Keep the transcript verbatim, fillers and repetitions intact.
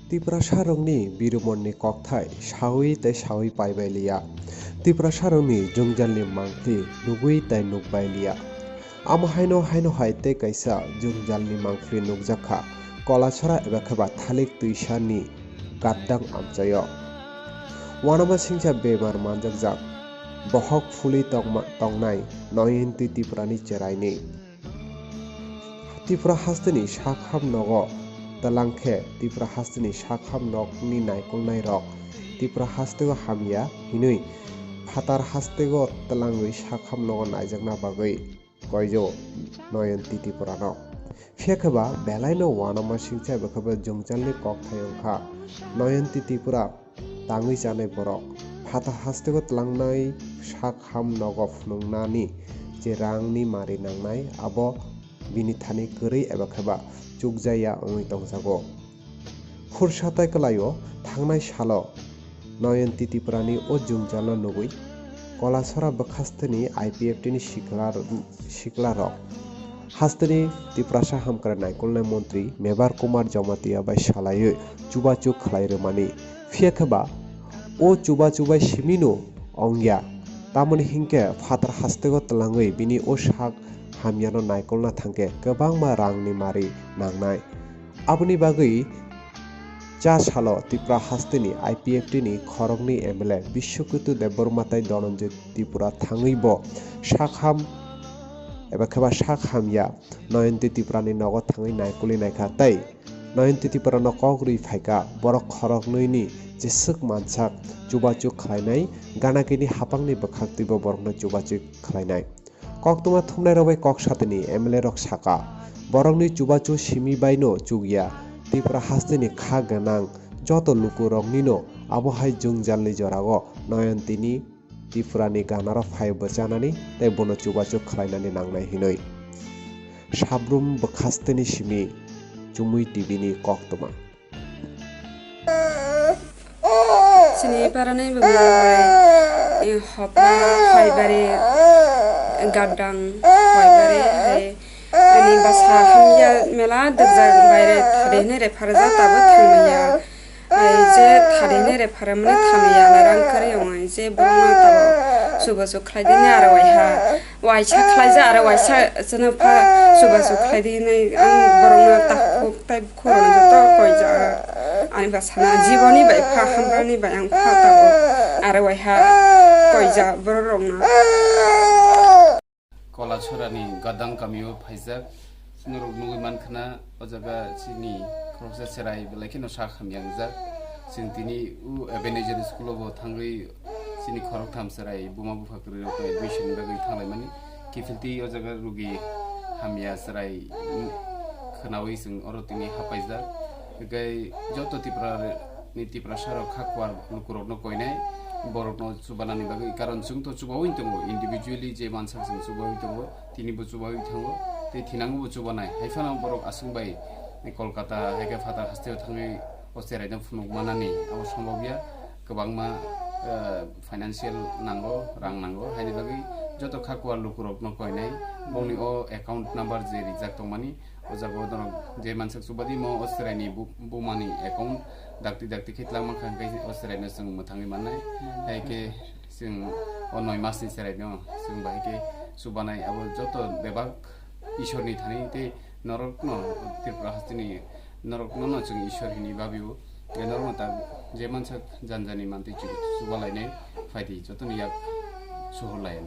Tiprasarokni birumorni kokthai saui tei saui paibai liya. Tiprasarokni jwngjalni mangpli nugui tei nukbai liya. Amo haino haino hai tei kaisa jwngjalni mangpli nukjakha Kolasora eba khe ba Thalik Twisani Gaddang amchaio. Uanama singcha bemar manjakjak bohok phulwi tongma-, tongnai Noyonti Tripurani cheraini. Tripura hasteni sak ham nogo tlang khe Tripura hasteni sak ham nokni naikolnai rok Tripura hasteo hamya hinwi phatar hasteo tlangwi sak ham nogo naijakna bagwi koijo Noyonti Tripurano. Phiya khe ba belaino uanama singcha eba khe ba jwngjalni kokthai wngkha Noyonti Tripura tangwi chanai borok. Phatar hasteo tlangnai sak ham nogo phunuknani je rangni mari nangnai, abo bini thani kwrwi eba khe ba chukjaya wngwi tongjago. Khursa tai kwlaio thangnai salo Noyonti Tripurani o jwngjalno nugwi Kolasora bwkhasteni I P F T ni sikla, siklarok hasteni Tiprasa hamkrai naikolnai montri Mebar Kumar Jamatia bai salaiwi chubachu khlai rwmani. Phiya khe ba o chubachu bai simino wngya, tamoni hinkhe phatar hasteo tlangwi bini o sak hamyano naikolna thangkhe kwbangma rangni mari nangnai. Aboni bagwi cha salo Tripura hasteni I P F T ni khoroknwi M L A Biswaketu Debbarma tei Dhananjay Tripura thangwi bo sak ham eba khe ba sak hamya Noyonti Tripurani nogo thangwi naikolwi naikha tei Noyonti Tripurano kok rwi phaikha borok khoroknwini jeswk mansak chubachu khlainai, ganakini haphangni bwkhaktwibo borokno chubachu khlainai. Koktwma thumnairok bai kok satini M L A rok saka, borokni chubachu simi baino chukya, Tripura hasteni kha gwnang joto lukuroknino abo hai jwngjalni jorao Noyontini Tripurani ganaro phai bwchanani tei bono chubachu khlainani nangnai hinwi. Sabrum bwkhasteni simi Chumui T V ni koktwma. Chini parani bwmwng bai, eh, hopra, hoibari, gaddang, hoibari, hai, ani basa hamya mela dwkjak baire thade hinwi repharjak tabuk thangmaya. Ai je thade hinwi repharmani thangmaya, rang kwrwi wngnai je borokno tabuk chubachu khlaidini aro waiha. Waisa khlaijak aro waisa chwngno pha chubachu khlaidi hinwi ang borokno takhuk tei khorang joto koijak. Ani bwsano jiboni bai pha hamrani bai ang pha tabuk aro waiha koijak borok rokno. Kolasora ni Gadang kamio phaijak. Norok nugwi mankha na, o jaga chini khoroksa cherai belai kheno sak hamya wngjak. Chwng tini o Ebenezer school o bo thangwi chini khoroktham cherai buma bupha kwrwi rok admission ni bagwi thanglaimani. Kiphilti o jaga rugi hamya cherai khwnawi chwng oro tini hapaijak. Hinkhe joto Tripura ni Tiprasa rok kha kuar lukurokno koinai, borokno chubanani bagwi, karon chwng to chubawi tongo, individually je mansak chwng chubawi tongo, tini bo chubawi thango, tei thinango bo chubanai. Hai phano borok aswk bai Kolkata, hai khe phatar hasteo thangwi o cherai no phunuk manani abo sombobya, kwbangma, eh, financial nango, rang nango, haini bagwi joto kha kuar lukurokno koinai, bongni o account number je rijak tongmani, o jaga o norok je mansak chubadi mo o chwraini bu-, bumani account dakti dakti khe twlangma kha, hwnkhe o chwraino chwng mwthangwi mannai. Hai khe chwng o noi masni chwraino chwng bahai khe chubanai, abo joto bebak Ishorni thani tei norokno, Tripura hasteni norokno no chwng Ishor hini babio, je norokno ta je mansak janjani mantwi chu-, chubalainai phaidi jotoni yak suhurlai.